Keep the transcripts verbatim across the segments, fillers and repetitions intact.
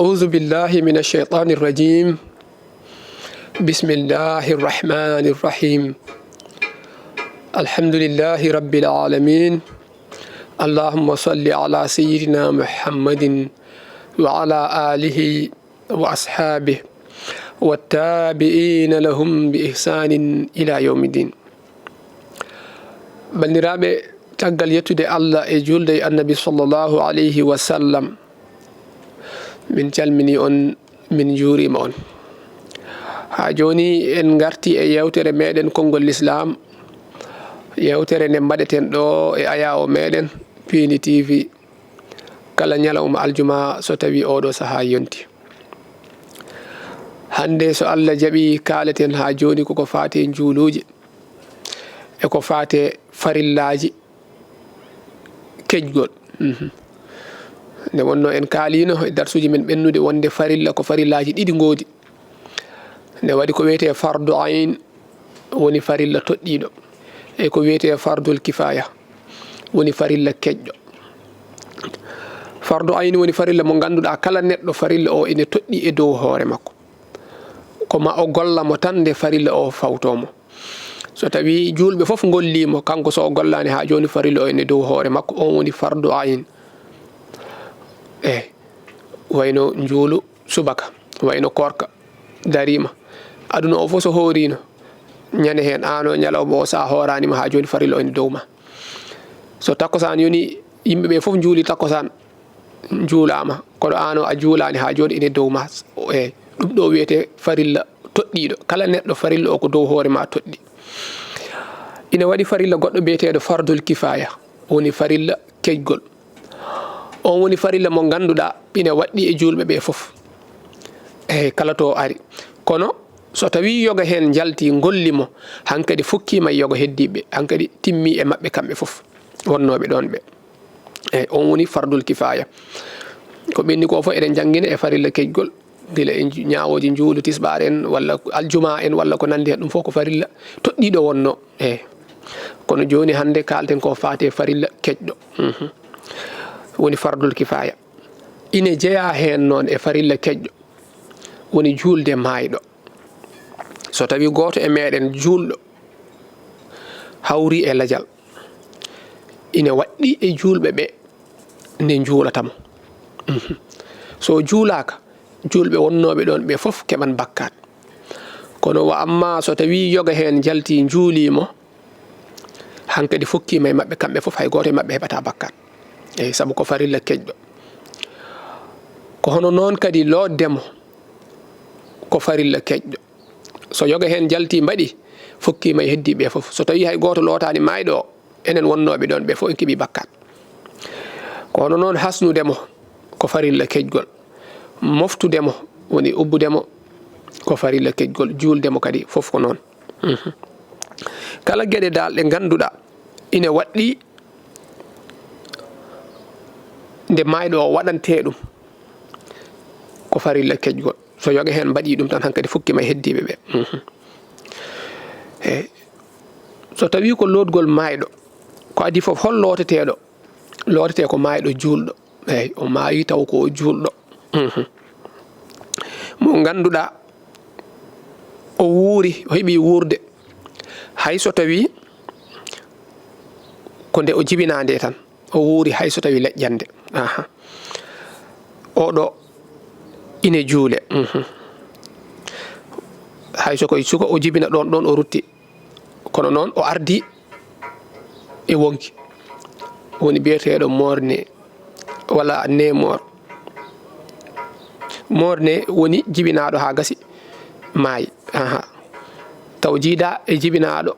أعوذ بالله من الشيطان الرجيم. بسم الله الرحمن الرحيم. الحمد لله رب العالمين. اللهم صل على سيدنا محمد وعلى آله وأصحابه والتابعين لهم بإحسان إلى يوم الدين. Banndiraaɓe, caggal yettude Allah e juulde e Annabi sallallahu alayhi wa sallam, min calminii on, min njuuriima on. Haa jooni en ngartii e yeewtere meeɗen konngol Lislaam, yeewtere nde mbaɗeten ɗo e ayaawo meeɗen Piindi T V, kala ñalawma aljuma so tawii ooɗo sahaa yonti. Hannde so Allah jaɓii, kaaleten haa jooni koko faati e njuuluuji e ko faati e farillaaji keƴgol. Mhm. Nde wonnoo en kaaliino e darsuuji men ɓennude wonde farilla ko farillaaji ɗiɗi ngoodi. Nde waɗi ko wiyetee fardu ayn, woni farilla toɗɗiiɗo, e ko wiyetee fardul kifaaya, woni farilla keƴɗo. Fardu ayn woni farilla mo ngannduɗaa kala neɗɗo farilla o ene toɗɗii e dow hoore makko. Ko ma o golla mo tan nde farilla o fawtoo mo. So tawii juulɓe fof ngollii mo, kanko so o gollaani haa jooni farilla o ene dow hoore makko, on woni fardu ayn. E wayno njuulu subaka, wayno koorka dariima. Aduna o fof so hooriino, ñande heen aan o ñalawma o so a hooraani ma haa jooni farilla o ene dow ma. So takkusaan yoni, yimɓe ɓe fof njuuli takkusaan, njuulaama, kono aan o a juulaani haa jooni ene dow ma. E ɗum ɗo wiyetee farilla toɗɗiiɗo. Kala neɗɗo farilla o ko dow hoore ma toɗɗi. Ina waɗi farilla goɗɗo biyeteeɗo fardul kifaaya, woni farilla keƴgol. On woni farilla mo ngannduɗaa ina waɗɗii e juulɓe ɓe fof. Eey, kala to o ari. Kono so tawii yoga heen njaltii, ngolli mo, hankadi fukkiima e yoga heddiiɓe, hankadi timmii e maɓɓe kamɓe fof, wonnooɓe ɗoon ɓe. Eey, on woni fardul kifaaya. Ko ɓenni ko fof eɗen njanngina e farilla keƴgol, gila e nju-, ñaawooji njuulu tisbaar en, walla aljuma en, walla ko nanndi heen, ɗum fof ko farilla toɗɗiiɗo wonnoo. Eey. Kono jooni hannde kaalten ko faati e farilla keƴɗo. Mhm. Woni fardul kifaaya. Ine jeyaa heen noon e farilla keƴɗo, woni juulde maayɗo. So tawii gooto e meeɗen juulɗo hawri e lajal, ine waɗɗii e juulɓe ɓe nde njuulata mo. Mhm. So juulaaka, juulɓe wonnooɓe ɗoon ɓe fof keɓan bakkaat. Kono wa amma so tawii yoga heen njaltii njuulii mo, hankadi fukkiima e maɓɓe kamɓe fof, hay gooto e maɓɓe heɓataa bakkaat. Eey, sabu ko farilla keƴɗo. Ko hono noon kadi lootde mo ko farilla keƴɗo. So yoga heen njaltii mbaɗi, fukkiima e heddiiɓe fof. So tawii hay gooto lootaani maayɗo o, enen wonnooɓe ɗoon ɓe fof en keɓii bakkaat. Ko hono noon hasnude mo ko farilla keƴgol. Moftude mo, woni ubbude mo, ko farilla keƴgol. Juulde mo kadi fof ko noon. Mhm. Kala geɗe dal ɗe ngannduɗaa ine waɗɗii nde maayɗo o waɗantee ɗum, ko farilla keƴgol. So yoga heen mbaɗii ɗum tan, hankadi fukkiima e heddiiɓe ɓe. Mhm. Eey. So tawii ko lootgol maayɗo, ko adii fof, hol looteteeɗo? Lootetee ko maayɗo juulɗo. Eey, o maayii taw ko o juulɗo. Mhm. Mo ngannduɗaa o wuuri, o heɓii wuurde. Hay so tawii ko nde o jibinaa nde tan, o wuuri hay so tawii leƴƴannde. Aha. Oɗo ine juule. Mhm. Hay so ko e suka o jibina ɗoon, ɗoon o rutti. Kono noon o ardii e wonki. Woni biyeteeɗo morne walla nemoor. Morne woni jibinaaɗo haa gasi maayi. Aha. Taw jiidaa e jibinaaɗo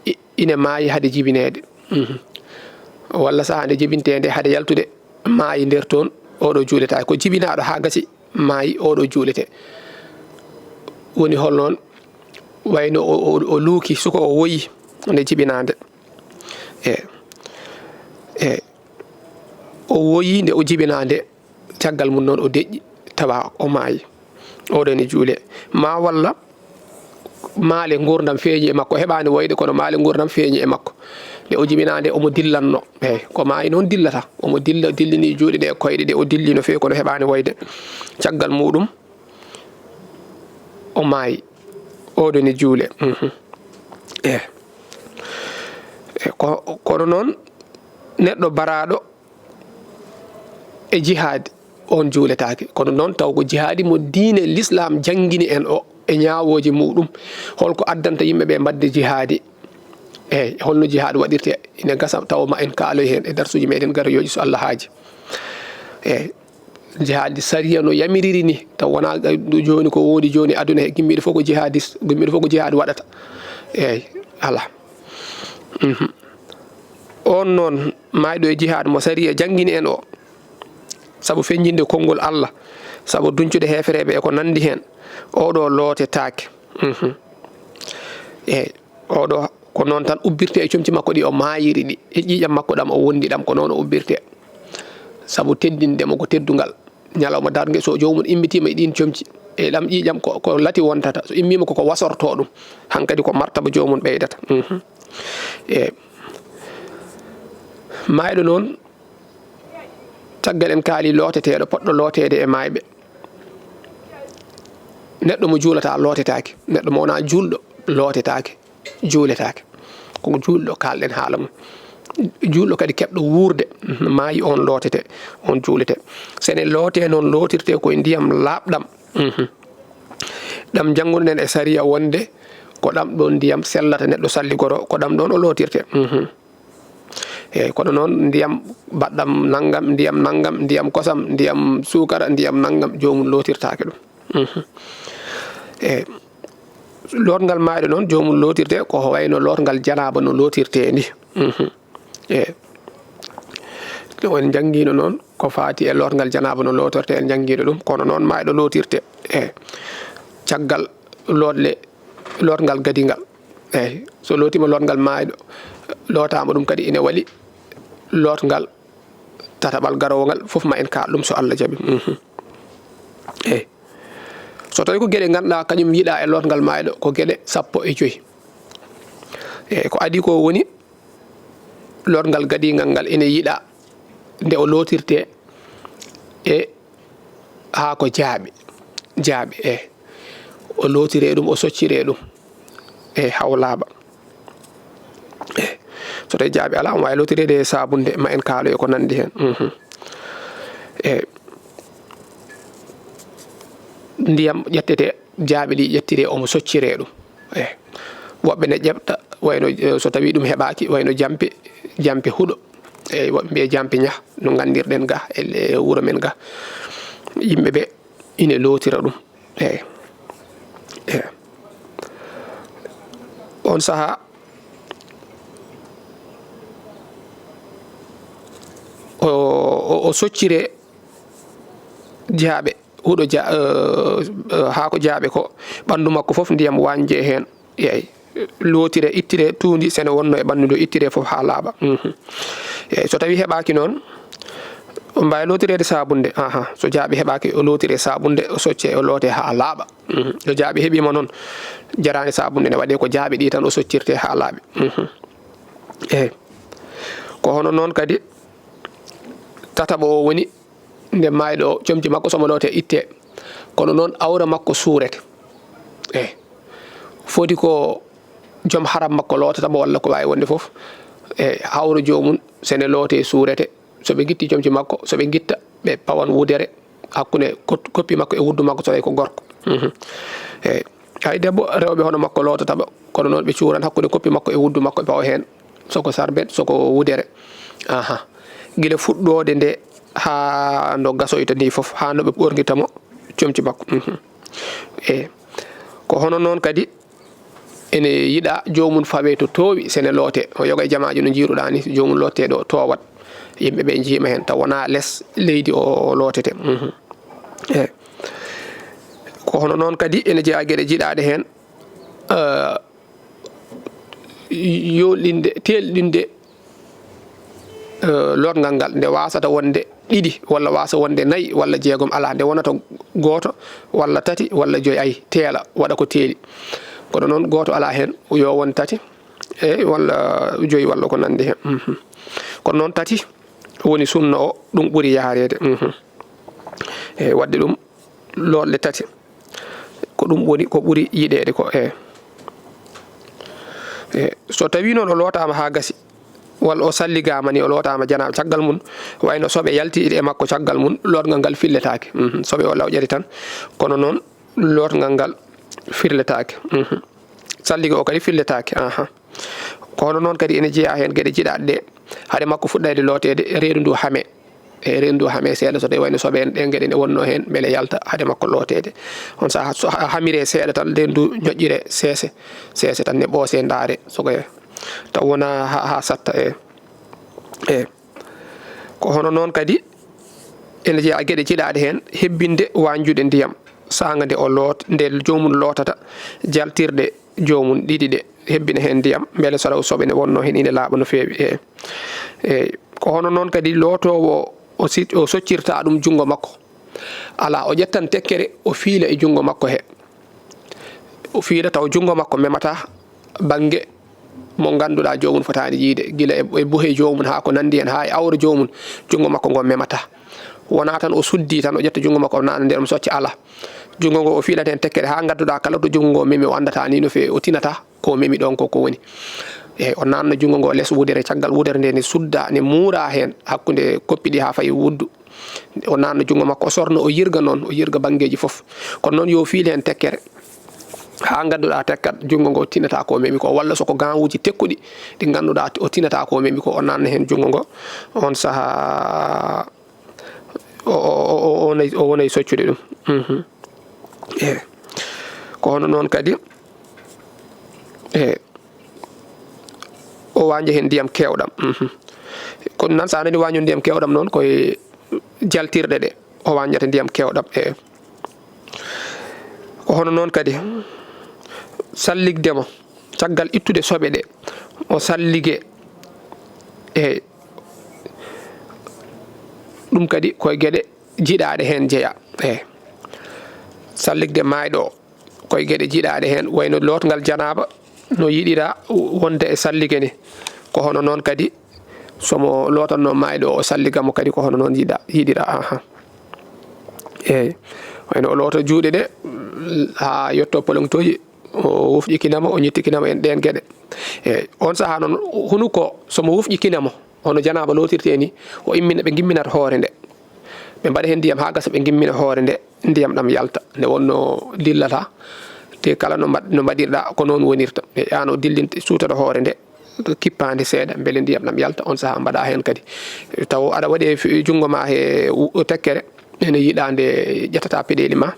i-, ine maayi hade jibineede. Mhm. Walla sahaa nde jibintee nde hade yaltude maayi nder toon, oɗo juuletaake. Ko jibinaaɗo haa gasi maayi, oɗo juuletee. Woni hol noon? Wayno o, o, o luuki suka o woyi nde jibinaa nde. E, e, o woyi nde o jibinaa nde, caggal mum noon o deƴƴi, tawa o maayi. Oɗo ene juule. Ma walla maale nguurndam feeñi e makko, heɓaani woyde kono maale nguurndam feeñi e makko. Nde o jibinaa nde, omo dillanno. Eey, ko maayi noon dillata. Omo dilla, dillini juuɗe ɗe e koyɗe ɗe, o dilli no feewi kono heɓaani woyde. Caggal muuɗum, o maayi. Oɗo ne juule. Mhm. Eey. Eey, ko, kono noon, neɗɗo baraaɗo e jihaadi, on juuletaake. Kono noon, taw ko jihaadi mo diine Lislaam janngini en o, e ñaawooji muuɗum. Holko addanta yimɓe ɓe mbaɗde jihaadi? Eey, holno jihaad waɗirte? Ina gasa tawa ma en kaaloy heen e darsuuji meɗen garoyooji, so Allah haaji. Eey, jihaadi sariya no yamiriri ni, taw wonaa ɗo jooni ko woodi jooni aduna he, gimmiiɗo fof ko jihaadis, gimmiiɗo fof ko jihaad waɗata. Eey, alaa. Mhm. On noon, maayɗo e jihaad mo sariya janngini en o, sabu feññinde konngol Allah, sabu duñcude heefereeɓe e ko nanndi heen, oɗo lootetaake. Mhm. Eey, oɗo ko noon tan ubbirte e comci makko ɗi o maayiri ɗi, e ƴiiƴam makko ɗam o wondi ɗam, ko noon o ubbirte. Sabu teddinde mo ko teddungal. Ñalawma darnge, so joomum immitiima e ɗiin comci, e ɗam ƴiiƴam ko, ko lati wontata. So immiima koko wasorto ɗum, hankadi ko martaba joomum ɓeydata. Mhm. E maayɗo noon, caggal en kaali looteteeɗo, poɗɗo looteede e maayɓe. Neɗɗo mo juulataa lootetaake. Neɗɗo mo wonaa juulɗo lootetaake. Juuletaake. Ko juulɗo kaalɗen haala mum. Juulɗo kadi keɓɗo wuurde, mhm, maayi, on lootete, on juulete. Sene loote noon lootirte koye ndiyam laaɓɗam. Mhm. Ɗam njanngunoɗen e sariya wonde ko ɗam ɗoon ndiyam sellata neɗɗo salligoro, ko ɗam ɗoon o lootirte. Mhm. Eey, kono noon ndiyam baɗɗam nanngam, ndiyam nanngam, ndiyam kosam, ndiyam suukara, ndiyam nanngam, joomum lootirtaake ɗum. Mhm. Eey. Lootngal maayɗo noon, joomum lootirte ko wayno lootngal janaaba no lootirtee ni. Mhm. Eey. On njanngiino noon ko faati e lootngal janaaba no lootortee, en njanngiino ɗum, kono noon maayɗo lootirte. Eey. Caggal looɗle, lootngal gadingal. Eey. So lootiima lootngal maayɗo, lootaama ɗum kadi ina wali lootngal tataɓal garoowo ngal, fof ma en kaal ɗum so Allah jaɓi. Mhm. Eey. So tawii ko geɗe ngannduɗaa kañum yiɗaa e lootngal maayɗo, ko geɗe sappo e joy. Eey, ko adii ko woni lootngal gadingal ngal ene yiɗaa nde o lootirte e haako jaaɓe, jaaɓe, eey. O lootire ɗum, o soccire ɗum, eey, haa o laaɓa. Eey. So tawii jaaɓe alaa, omo waawi lootireede e saabunde, ma en kaalo e ko nanndi heen. Mhm. Eey. Ndiyam ƴettete, jaaɓe ɗi ƴettire, omo soccire ɗum. Eey. Woɓɓe ne ƴeɓta, wayno, eh, so tawii ɗum heɓaaki, wayno jampe, jampe huɗo. Eey, woɓɓe mbiya jampe ñah, no nganndirɗen ga, e le-, wuro men ga. Yimɓe ɓe ine lootira ɗum. Eey. Eey. On sahaa, o, o, o soccire jaaɓe, huɗo ja-, eh, eh, haako jaaɓe ko, ɓanndu makko fof ndiyam wañje heen. Eey. Lootire, ittire tuundi, sene wonno e ɓanndu ndu, ittire fof haa laaɓa. Mhm. Eey, so tawii heɓaaki noon, o mbaawi lootireede saabunde. Aha, so jaaɓe heɓaaki, o lootire saabunde, o socce, o loote haa laaɓa. Mhm. So jaaɓe heɓiima noon, jaraani saabunde ne waɗee, ko jaaɓe ɗi tan o soccirte haa laaɓi. Mhm. Eey. Ko hono noon kadi tataɓo o woni nde maayɗo o, comci makko so omo loote itte. Kono noon awra makko suurete. Eey. Foti ko joom haram makko lootata mo walla ko waawi wonde fof. Eey, hawra joomum, sene loote suurete. So ɓe ngitti comci makko, so ɓe ngitta, ɓe pawan wudere hakkunde kot-, koppi makko e wuddu makko, so tawi ko gorko. Mhm. Eey. Hay debbo, rewɓe hono makko lootata mo, kono noon ɓe cuuran hakkunde koppi makko e wuddu makko, ɓe pawa heen, soko sarbet, soko wudere. Aha. Gila fuɗɗoode nde haa ndo gasoyta ni fof, haa no ɓe ɓornirta mo comci makko. Mhm. Eey. Ko hono noon kadi ene yiɗaa joomum fawe to toowi, sene loote. O yoga e jamaaji no njiiruɗaa ni, so joomum lootte ɗo toowat, yimɓe ɓe njiima heen, taw wonaa les leydi o lootete. Mhm. Eey. Ko hono noon kadi ene jeyaa geɗe jiɗaaɗe heen, eh, yolɗinde, teelɗinde, eh, lootngal ngal, nde waasata wonde ɗiɗi walla waasa wonde nayi walla jeegom, alaa, nde wonata gooto walla tati walla joy, ay, teela, waɗa ko teeli. Kono noon, gooto alaa heen, yo won tati, Eyi, walla joyi, walla ko nanndi heen. Mhm. Kono noon tati woni sunna o, ɗum ɓuri yahreede. Mhm. Eyi, waɗde ɗum looɗle tati. Ko ɗum woni ko ɓuri yiɗeede ko. Eyi. Eyi, so tawii noon o lootaama haa gasi, walla o salligaama ni, o lootaama janaaba, caggal mum, wayno soɓe yalti e makko, caggal mum, lootngal ngal filletaake. Mhm. Soɓe o lawƴete tan, kono noon lootngal ngal filletaake. Mhm. Sallige o kadi filletaake. Aha. Ko hono noon kadi ene jeyaa heen geɗe jiɗaaɗe ɗe, hade makko fuɗɗayde looteede, reedu ndu hame. E reedu ndu hame seeɗa, so tawii wayno soɓe en, ɗeen geɗe ne wonnoo heen, mbele yalta hade makko looteede. On sahaa so ha-, hamire seeɗa tan, reedu ndu ñoƴƴire seese, seese tan ne ɓoose ndaare, so ko taw wonaa haa, haa satta, e, e. Ko hono noon kadi ene jeyaa geɗe jiɗaaɗe heen, hebbinde wañjude ndiyam, saanga nde o loot-, nde joomum lootata, jaltirɗe joomum ɗiɗi ɗe, hebbina heen ndiyam, mbele so taw soɓe ne wonnoo heen ine laaɓa no feewi. Eey. Eey. Ko hono noon kadi lootoowo o si-, o soccirta ɗum junngo makko. Alaa, o ƴettan tekkere, o fiila e junngo makko he. O fiila taw junngo makko memata bannge mo ngannduɗaa joomum fotaani yiyde, gila e, e buhe joomum haa ko nanndi heen, haa e awre joomum, junngo makko ngo memata. Wonaa tan o suddi tan, o ƴetta junngo makko, o naatna nder, o socca, alaa. Junngo ngo o fiilata heen tekkere haa ngannduɗaa kala to junngo ngo memi, o anndataa ni no feewi, o tinata ko memi ɗoon ko, ko woni. Eey, o naatna junngo ngo les wudere, caggal wudere nde ne sudda, ne muura heen hakkunde koppi ɗi haa fayi wuddu. O naatna junngo makko, o sorna, o yirga noon, o yirga banngeeji fof. Kono noon yo fiil heen tekkere, haa ngannduɗaa tekkat junngo ngo tinata ko memi ko, walla so ko gawuuji tekkuɗi ɗi ngannduɗaa o tinata ko memi ko, o naatna heen junngo ngo, on sahaa o, o, o, o, o wonay, o wonay soccude ɗum. Mhm. Eey. Ko hono noon kadi, eey, o wañja heen ndiyam keewɗam. Mhm. Kono noon, so a nani wañu ndiyam keewɗam noon, koye jaltirɗe ɗe o wañata ndiyam keewɗam. Eey. Ko hono noon kadi salligde mo, caggal ittude soɓe ɗe, o sallige. Eey. Ɗum kadi koye geɗe jiɗaaɗe heen jeyaa. Eey. Salligde maayɗo o, koye geɗe jiɗaaɗe heen, wayno lootngal janaaba, no yiɗiraa wonde e sallige ni. Ko hono noon kadi, so mo lootanno maayɗo o, o salliga mo kadi, ko hono noon yiɗa-, yiɗiraa. Aha. Eey. Wayno o loota juuɗe ɗe, haa yetto polongtooji, o wufƴi kinamo, o ñitti kinamo, en ɗeen geɗe. Eey. On sahaa noon, hunuko, so mo wufƴi kinamo, hono janaaba lootirtee ni, o immina, ɓe ngimminata hoore nde. Ɓe mbaɗa heen ndiyam haa gasa, ɓe ngimmina hoore nde, ndiyam ɗam yalta. Nde wonnoo dillata, te kala no mbaɗ-, no mbaɗirɗaa, ko noon wonirta. E aan o dillinte, suutata hoore nde, kippaande seeɗa, mbele ndiyam ɗam yalta, on sahaa mbaɗa heen kadi. Taw aɗa waɗi e fi-, junngo ma he u-, tekkere, ene yiɗaa nde ƴettata peɗeeli ma,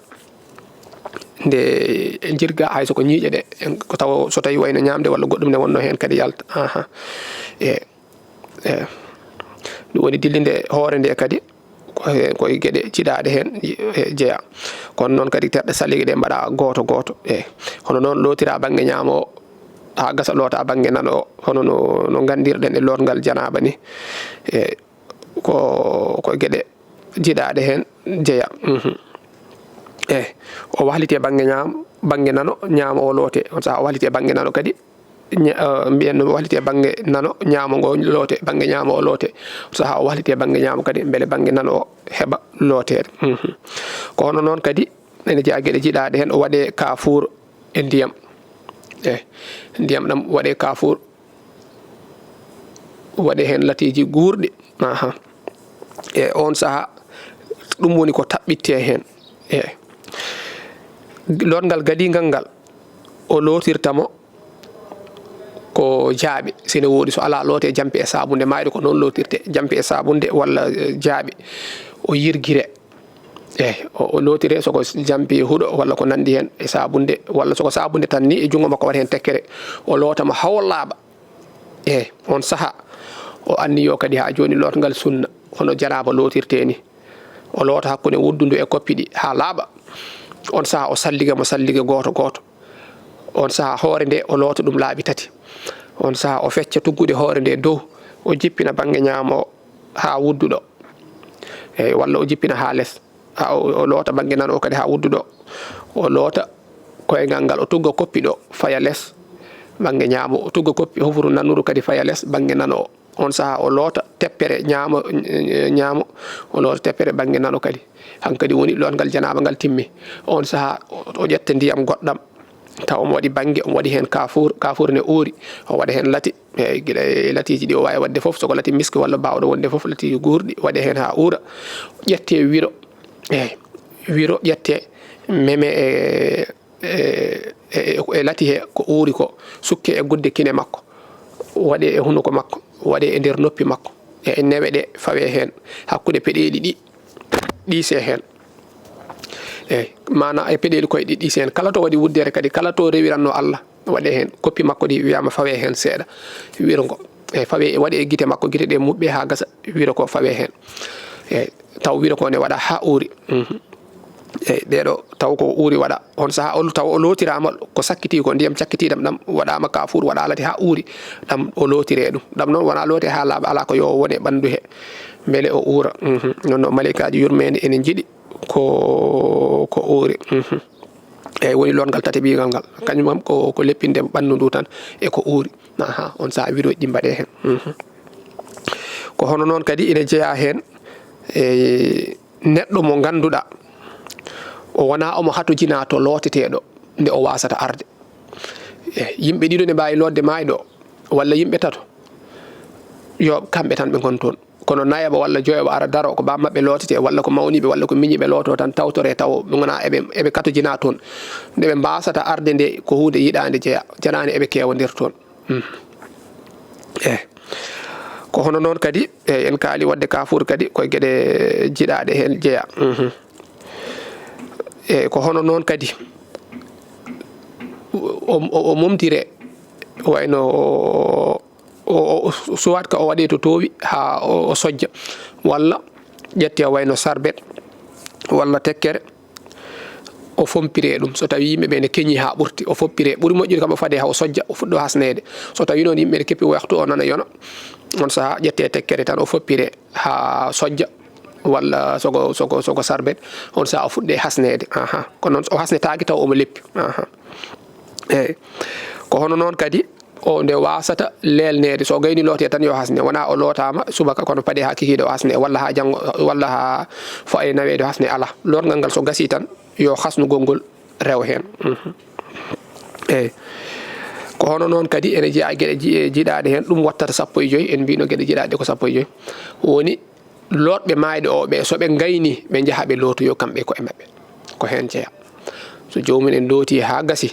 nde jirga, hay so ko ñiiƴe ɗe, en, ko taw so tawii wayno ñaamde walla goɗɗum ne wonnoo heen kadi yalta. Aha. E, e, ɗum woni dillinde hoore nde kadi, ko he-, ko e geɗe jiɗaaɗe heen, e, jeyaa. Kono noon kadi terɗe sallige ɗe mbaɗa gooto gooto. E, hono noon lootira bannge ñaamo o, haa gasa loota bannge nano o, hono no, no nganndirɗen e lootngal janaaba ni. E, ko, ko e geɗe jiɗaaɗe heen jeyaa. Mhm. E, o wahliti e bannge ñaam-, bannge nano, ñaamo o loote. On sahaa o wahliti e bannge nano kadi, ña-, eh, mbiyen no wahliti e bannge nano, ñaamo ngo loote, bannge ñaamo o loote. On sahaa o wahliti e bannge ñaamo kadi, mbele bannge nano o heɓa looteede. Mhm. Ko hono noon kadi, ene jeyaa geɗe jiɗaaɗe heen, o waɗe kaafuur e ndiyam. E, ndiyam ɗam waɗe kaafuur, waɗe heen latiiji guurɗi. Aha. E on sahaa, ɗum woni ko taɓɓitte heen. E lootngal gadiingal ngal, o lootirta mo ko jaaɓe, si ne woodi, so alaa, loote jampi e saabunde, maayɗo ko noon lootirte, jampi e saabunde walla, eh, jaaɓe, o yirgire. Eey, o, o lootire so ko jampi huɗo walla ko nanndi heen e saabunde, walla so ko saabunde tan ni, e junngo makko waɗa heen tekkere, o loota mo haa o laaɓa. Eey, on sahaa, o anniyo kadi haa jooni lootngal sunna, hono janaaba lootirtee ni. O loota hakkunde wuddu ndu e koppi ɗi haa laaɓa. On sahaa, o salliga mo sallige gooto gooto. On sahaa, hoore nde, o loota ɗum laabi tati. On sahaa, o fecca tuggude hoore nde dow, o jippina bannge ñaamo o haa wuddu ɗo. Eey, walla o jippina haa les. Haa o, o loota bannge nano o kadi haa wuddu ɗo. O loota koyngal ngal, o tugga koppi ɗo, faya les. bannge ñaamo, o tugga koppi hofuru nanuru kadi faya les bannge nano o. On sahaa o loota teppere ñaamo, ñaamo, o loota teppere bannge nano kadi. Hankadi woni lootngal janaaba ngal timmi. On sahaa o, o ƴetta ndiyam goɗɗam, taw omo waɗi bannge, omo waɗi heen kaafuur, kaafuur ne uuri, o waɗa heen lati. Eey, gila e latiiji ɗi o waawi waɗde fof, so ko lati miski walla baawɗo wonde fof, latiiji guurɗi, waɗe heen haa uura. Ƴette wiro, eey, wiro ƴette, meme e, e, e, e lati he ko uuri ko, sukke e gudde kine makko, waɗe e hunuko makko, waɗe e nder noppi makko, e newe ɗe, fawe heen, hakkunde peɗeeli ɗi, ɗiise heen. Eey, maana e peɗeeli koye ɗi, ɗiise heen. Kala to waɗi wuddere kadi, kala to rewiranno Allah, waɗe heen. Koppi makko ɗi wiyaama fawe heen seeɗa, wirgo. Eey, fawe, waɗe e gite makko, gite ɗe muɓɓe haa gasa, wiro ko fawe heen. Eey, taw wiro ko ne waɗa haa uuri. Mhm. Eey, ɗeɗo taw ko uuri waɗa. On sahaa o, taw o lootiraama ko sakkitii ko, ndiyam cakkitiiɗam ɗam waɗaama kaafuur, waɗa lati haa uuri. Ɗam o lootire ɗum. Ɗam noon wona loote haa laaɓa, alaa ko yo wone ɓanndu he. Mbele o uura. Mhm. Noon no maleykaaji yurmeende ene njiɗi ko, ko uuri. Mhm. Eey, woni lootngal tataɓiigal ngal. Kañum kam ko, ko leppinde ɓanndu ndu tan e ko uuri. Aha, on sahaa wirooji ɗi mbaɗe heen. Mhm. Ko hono noon kadi ene jeyaa heen e neɗɗo mo ngannduɗaa o wonaa omo hatojinaa to looteteeɗo nde o waasata arde. E yimɓe ɗiɗo ne mbaawi lootde maayɗo walla yimɓe tato, yo kamɓe tan ɓe ngon toon. Kono nayaɓo walla joyaɓo ara daro ko bammaɓɓe lootete walla ko mawniiɓe walla ko miñiiɓe lootoo tan tawtoree taw ɓe ngonaa eɓe, eɓe katojinaa toon. Nde ɓe mbaasata arde nde ko huunde yiɗaande jeyaa, janaani eɓe keewondir toon. Mhm. Eey. Ko hono noon kadi, eey, en kaali waɗde kaafuur kadi koye geɗe jiɗaaɗe heen jeyaa. Mhm. Eey, ko hono noon kadi o, o, o momtire wayno o, o, o, soit que o waɗe to toowi haa o, o sojja, walla ƴette o wayno sarbet walla tekkere, o fompire ɗum. So tawi yimɓe ɓe ne keñi haa ɓurti, o foppire. Ɓuri moƴƴude kam o fade haa o sojja, o fuɗɗo hasneede. So tawi noon yimɓe ne keppi waxtu o nana yona, on sahaa ƴette tekkere tan o foppire haa sojja, walla sogo, sogo, sogo sarbet, on sahaa o fuɗɗe hasneede. Aha. Kono noon o hasnetaake taw omo leppi. Aha. Eey. Ko hono noon kadi o nde waasata leelneede. So o gayni lootee tan yo hasne. Wonaa o lootaama subaka kono paɗe haa kikiiɗe o hasne, walla haa janngo, walla haa fo e naweede o hasne. Alaa. Lootngal ngal so gasii tan yo hasnugol ngol rew heen. Mhm. Eey. Ko hono noon kadi ene jeyaa geɗe ji-, jiɗaaɗe heen, ɗum wattata sappo e joy, en mbiyno geɗe jiɗaaɗe ko sappo e joy. Woni lootɓe maayɗo o ɓe, so ɓe ngayni, ɓe njaha ɓe lootoyo kamɓe e koye maɓɓe. Ko heen jeyaa. So joomum en looti haa gasi,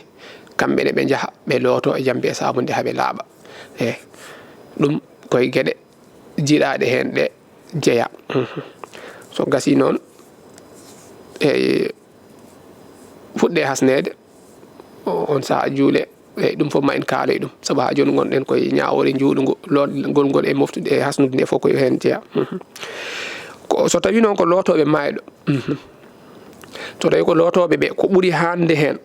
kamɓe ne ɓe njaha ɓe looto e jambe e saabunnde haa ɓe laaɓa. Eey. Ɗum koye geɗe jiɗaaɗe heen ɗe jeyaa. Mhm. So gasii noon, eey, fuɗɗe hasneede, o-, on sahaa juule, eey, ɗum fof ma en kaalo e ɗum. Sabu haa jooni ngonɗen koye ñaawoore njuuɗu ngu, lootgol ngol e moftude e hasnude nde fof ko heen jeyaa. Mhm. Ko, so tawii noon ko lootooɓe maayɗo, mhm. So tawii ko lootooɓe ɓe, ko ɓuri haande heen,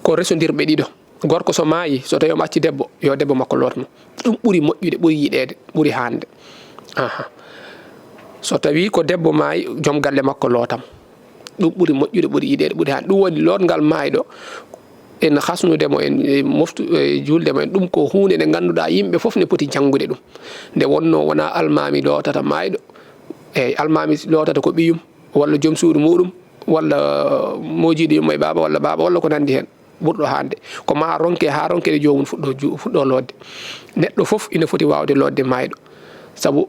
ko resondirɓe ɗiɗo. Gorko so maayi, so tawii omo acci debbo, yo debbo makko loot mo. Ɗum ɓuri moƴƴude, ɓuri yiɗeede, ɓuri haande. Aha. So tawii ko debbo maayi, joom galle makko loota mo. Ɗum ɓuri moƴƴude, ɓuri yiɗeede, ɓuri haande. Ɗum woni lootngal maayɗo, en hasnude mo, en, e moftu, e juulde mo, en. Ɗum ko huunde nde ngannduɗaa yimɓe fof ne poti janngude ɗum. Nde wonnoo wonaa almaami lootata maayɗo. Eey, almaami lootata ko ɓiyum, walla joom suudu muuɗum, walla moojiiɗo yumma e baaba, walla baaba, walla ko nanndi heen. Ɓurɗo haande. Ko ma ronke, haa ronke ɗe joomum fuɗɗo ju-, fuɗɗo lootde. Neɗɗo fof ina foti waawde lootde maayɗo. Sabu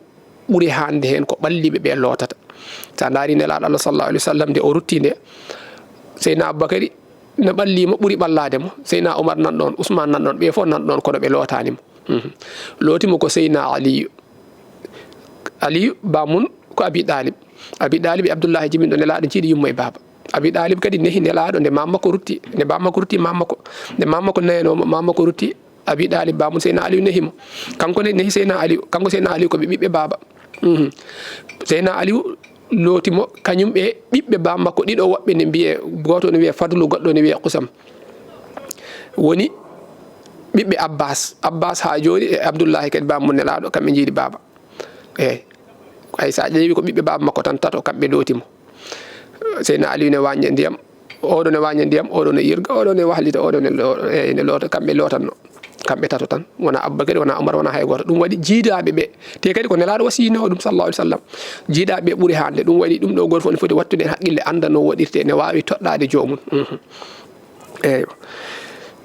ɓuri haande heen ko ɓalliiɓe ɓe lootata. So a ndaarii Nelaaɗo Allah sallallahu alaihi wasallam nde o rutti nde, Seydina Abubakari no ɓallii mo, ɓuri ɓallaade mo. Seydina Umar nan ɗoon, Usmaan nan ɗoon, ɓe fof nan ɗoon, kono ɓe lootaani mo. Mhm. Looti mo ko Seydina Aliyu. Aliyu, baamun ko Abi Ɗaalib. Abi Ɗaalib e Abdullaahi jibinɗo Nelaaɗo njiiɗi yumma e baaba. Abi Ɗaalib kadi nehi Nelaaɗo nde maam makko rutti, nde maam makko rutti maam makko. Nde maam makko nehanooma, maam makko rutti Abi Ɗaalib, baamun Seydina Aliyu nehi mo. Kanko ne nehi Seydina Aliyu, kanko Seydina Aliyu ko ɓe ɓiɓɓe baaba. Mhm. Seydina Aliyu looti mo, kañum e ɓiɓɓe baaba makko ɗiɗo woɓɓe ne mbiyee, gooto ne wiyee Fadlu, goɗɗo ne wiyee Kusam. Woni ɓiɓɓe Abbaas. Abbaas haa jooni e Abdullaahi kadi baamun Nelaaɗo, kamɓe njiiɗi baaba. Eey. Hay so a ƴeewi ko ɓiɓɓe baaba makko tan tato, kamɓe looti mo. Seydina Aliyu ne waaña ndiyam, Oɗo ne waña ndiyam, oɗo ne yirga, oɗo ne wahlita, oɗo ne lo- e ne loota. Kamɓe lootanno, kamɓe tato tan, wona Abubakar, wona Umar, wona hay gooto. Ɗum waɗi jiidaaɓe ɓe, te kadi ko Nelaaɗo wasiyinoo ɗum, sallallahu alaihi wasallam. Jiidaaɓe ɓe ɓuri hande. Ɗum waɗi ɗum ɗo, gooto fof ne foti wattude heen haqqille, annda no waɗirte, ne waawi toɗɗaade joomum. Mhm. Eywa.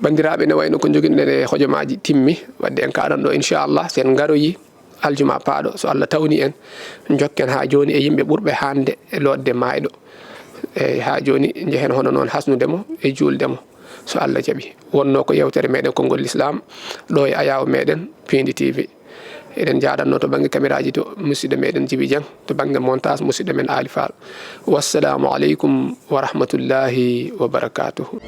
Banndiraaɓe, ne wayno ko njoginɗen e hojomaaji timmi, wadde en kaaɗan ɗo, inchallah, so en ngaroyi aljuma paaɗo, so Allah tawni en, jokken haa jooni e yimɓe ɓurɓe hande e lootde maayɗo. Eyyi, haa jooni njehen hono noon hasnude mo e juulde mo, so Allah jaɓi. Wonnoo ko yewtere meɗen konngol Lislaam, ɗo e ayaawo meɗen Piindi T V. Eɗen njaaɗannoo to bannge kameraaji to musidɗo meɗen Jibi Dieng, to bannge montage musidɗo men Aali Faal. Wassalaamu aleykum wa rahmatullahi wa barakaatuhu.